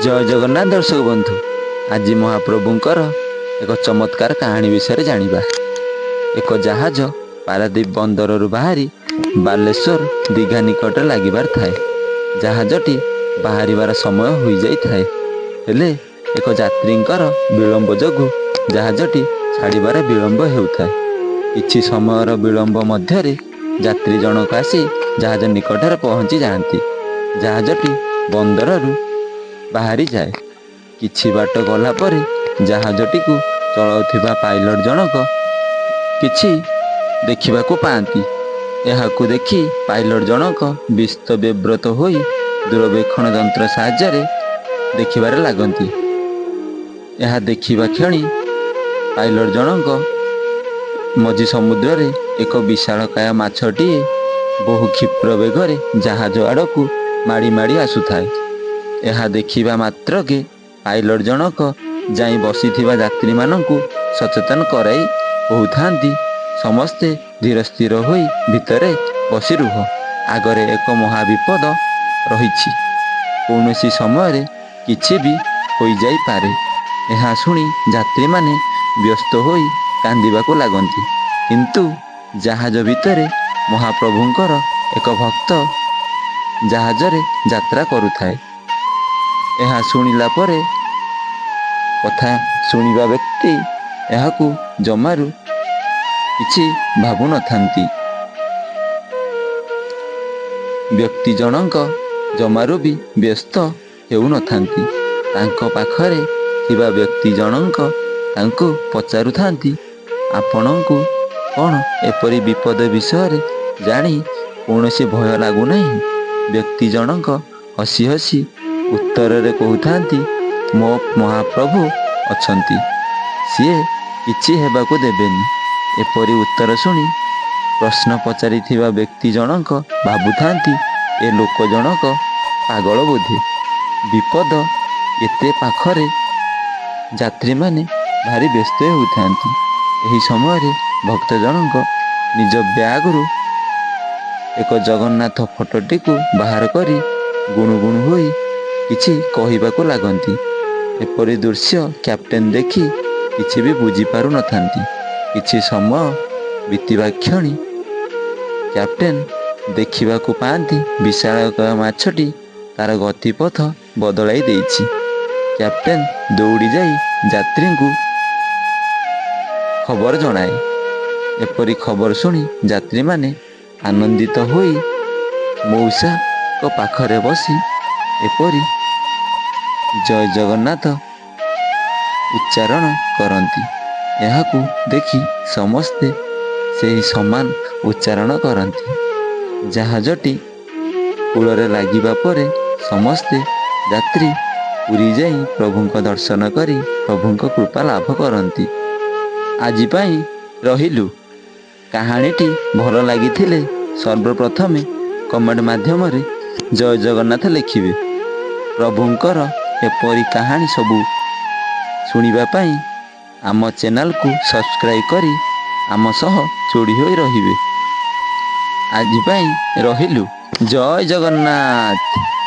ଜୟ ଜଗନ୍ନାଥ ଦର୍ଶକ ବନ୍ଧୁ, ଆଜି ମହାପ୍ରଭୁଙ୍କର ଏକ ଚମତ୍କାର କାହାଣୀ ବିଷୟରେ ଜାଣିବା। ଏକ ଜାହାଜ ପାରାଦୀପ ବନ୍ଦରରୁ ବାହାରି ବାଲେଶ୍ୱର ଦୀଘା ନିକଟରେ ଲାଗିବାର ଥାଏ। ଜାହାଜଟି ବାହାରିବାର ସମୟ ହୋଇଯାଇଥାଏ, ହେଲେ ଏକ ଯାତ୍ରୀଙ୍କର ବିଳମ୍ବ ଯୋଗୁଁ ଜାହାଜଟି ଛାଡ଼ିବାରେ ବିଳମ୍ବ ହେଉଥାଏ। କିଛି ସମୟର ବିଳମ୍ବ ମଧ୍ୟରେ ଯାତ୍ରୀ ଜଣକ ଆସି ଜାହାଜ ନିକଟରେ ପହଞ୍ଚି ଯାଆନ୍ତି। ଜାହାଜଟି ବନ୍ଦରରୁ ବାହାରିଯାଏ। କିଛି ବାଟ ଗଲା ପରେ ଜାହାଜଟିକୁ ଚଳାଉଥିବା ପାଇଲଟ ଜଣକ କିଛି ଦେଖିବାକୁ ପାଆନ୍ତି। ଏହାକୁ ଦେଖି ପାଇଲଟ ଜଣକ ବ୍ୟସ୍ତ ବିବ୍ରତ ହୋଇ ଦୂରବୀକ୍ଷଣ ଯନ୍ତ୍ର ସାହାଯ୍ୟରେ ଦେଖିବାରେ ଲାଗନ୍ତି। ଏହା ଦେଖିବା କ୍ଷଣି ପାଇଲଟ ଜଣକ ମଝି ସମୁଦ୍ରରେ ଏକ ବିଶାଳକାୟ ମାଛଟିଏ ବହୁ କ୍ଷିପ୍ର ବେଗରେ ଜାହାଜ ଆଡ଼କୁ ମାଡ଼ି ମାଡ଼ି ଆସୁଥାଏ। ଏହା ଦେଖିବା ମାତ୍ରକେ ପାଇଲଟ ଜଣକ ଯାଇ ବସିଥିବା ଯାତ୍ରୀମାନଙ୍କୁ ସଚେତନ କରାଇ କହୁଥାନ୍ତି, ସମସ୍ତେ ଧୀର ସ୍ଥିର ହୋଇ ଭିତରେ ବସି ରୁହ, ଆଗରେ ଏକ ମହାବିପଦ ରହିଛି, କୌଣସି ସମୟରେ କିଛି ବି ହୋଇଯାଇପାରେ। ଏହା ଶୁଣି ଯାତ୍ରୀମାନେ ବ୍ୟସ୍ତ ହୋଇ କାନ୍ଦିବାକୁ ଲାଗନ୍ତି। କିନ୍ତୁ ଜାହାଜ ଭିତରେ ମହାପ୍ରଭୁଙ୍କର ଏକ ଭକ୍ତ ଜାହାଜରେ ଯାତ୍ରା କରୁଥାଏ। ଏହା ଶୁଣିଲା ପରେ କଥା ଶୁଣିବା ବ୍ୟକ୍ତି ଏହାକୁ ଜମାରୁ କିଛି ଭାବୁନଥାନ୍ତି। ବ୍ୟକ୍ତି ଜଣଙ୍କ ଜମାରୁ ବି ବ୍ୟସ୍ତ ହେଉନଥାନ୍ତି। ତାଙ୍କ ପାଖରେ ଥିବା ବ୍ୟକ୍ତି ଜଣଙ୍କ ତାଙ୍କୁ ପଚାରୁଥାନ୍ତି, ଆପଣଙ୍କୁ କ'ଣ ଏପରି ବିପଦ ବିଷୟରେ ଜାଣି କୌଣସି ଭୟ ଲାଗୁନାହିଁ? ବ୍ୟକ୍ତି ଜଣଙ୍କ ହସି ହସି ଉତ୍ତରରେ କହୁଥାନ୍ତି, ମୋ ମହାପ୍ରଭୁ ଅଛନ୍ତି, ସିଏ କିଛି ହେବାକୁ ଦେବେନି। ଏପରି ଉତ୍ତର ଶୁଣି ପ୍ରଶ୍ନ ପଚାରିଥିବା ବ୍ୟକ୍ତି ଜଣଙ୍କ ଭାବୁଥାନ୍ତି, ଏ ଲୋକ ଜଣକ ପାଗଳ ବୋଧେ। ବିପଦ ଏତେ ପାଖରେ ଯାତ୍ରୀମାନେ ଭାରି ବ୍ୟସ୍ତ ହେଉଥାନ୍ତି। ଏହି ସମୟରେ ଭକ୍ତ ଜଣଙ୍କ ନିଜ ବ୍ୟାଗରୁ ଏକ ଜଗନ୍ନାଥ ଫଟୋଟିକୁ ବାହାର କରି ଗୁଣୁ ଗୁଣୁ ହୋଇ କିଛି କହିବାକୁ ଲାଗନ୍ତି। ଏପରି ଦୃଶ୍ୟ କ୍ୟାପ୍ଟେନ୍ ଦେଖି କିଛି ବି ବୁଝିପାରୁନଥାନ୍ତି। କିଛି ସମୟ ବିତିବା କ୍ଷଣି କ୍ୟାପ୍ଟେନ୍ ଦେଖିବାକୁ ପାଆନ୍ତି, ବିଶାଳକାୟ ମାଛଟି ତାର ଗତିପଥ ବଦଳାଇ ଦେଇଛି। କ୍ୟାପ୍ଟେନ୍ ଦୌଡ଼ି ଯାଇ ଯାତ୍ରୀଙ୍କୁ ଖବର ଜଣାଏ। ଏପରି ଖବର ଶୁଣି ଯାତ୍ରୀମାନେ ଆନନ୍ଦିତ ହୋଇ ମଉସାଙ୍କ ପାଖରେ ବସି ଏପରି ଜୟ ଜଗନ୍ନାଥ ଉଚ୍ଚାରଣ କରନ୍ତି। ଏହାକୁ ଦେଖି ସମସ୍ତେ ସେହି ସମାନ ଉଚ୍ଚାରଣ କରନ୍ତି। ଜାହାଜଟି କୂଳରେ ଲାଗିବା ପରେ ସମସ୍ତେ ଯାତ୍ରୀ ପୁରୀ ଯାଇ ପ୍ରଭୁଙ୍କ ଦର୍ଶନ କରି ପ୍ରଭୁଙ୍କ କୃପା ଲାଭ କରନ୍ତି। ଆଜି ପାଇଁ ରହିଲୁ। କାହାଣୀଟି ଭଲ ଲାଗିଥିଲେ ସର୍ବପ୍ରଥମେ କମେଣ୍ଟ ମାଧ୍ୟମରେ ଜୟ ଜଗନ୍ନାଥ ଲେଖିବେ। ପ୍ରଭୁଙ୍କର ଏପରି କାହାଣୀ ସବୁ ଶୁଣିବା ପାଇଁ ଆମ ଚ୍ୟାନେଲକୁ ସବସ୍କ୍ରାଇବ୍ କରି ଆମ ସହ ଯୋଡ଼ି ହୋଇ ରହିବେ। ଆଜି ପାଇଁ ରହିଲୁ। ଜୟ ଜଗନ୍ନାଥ।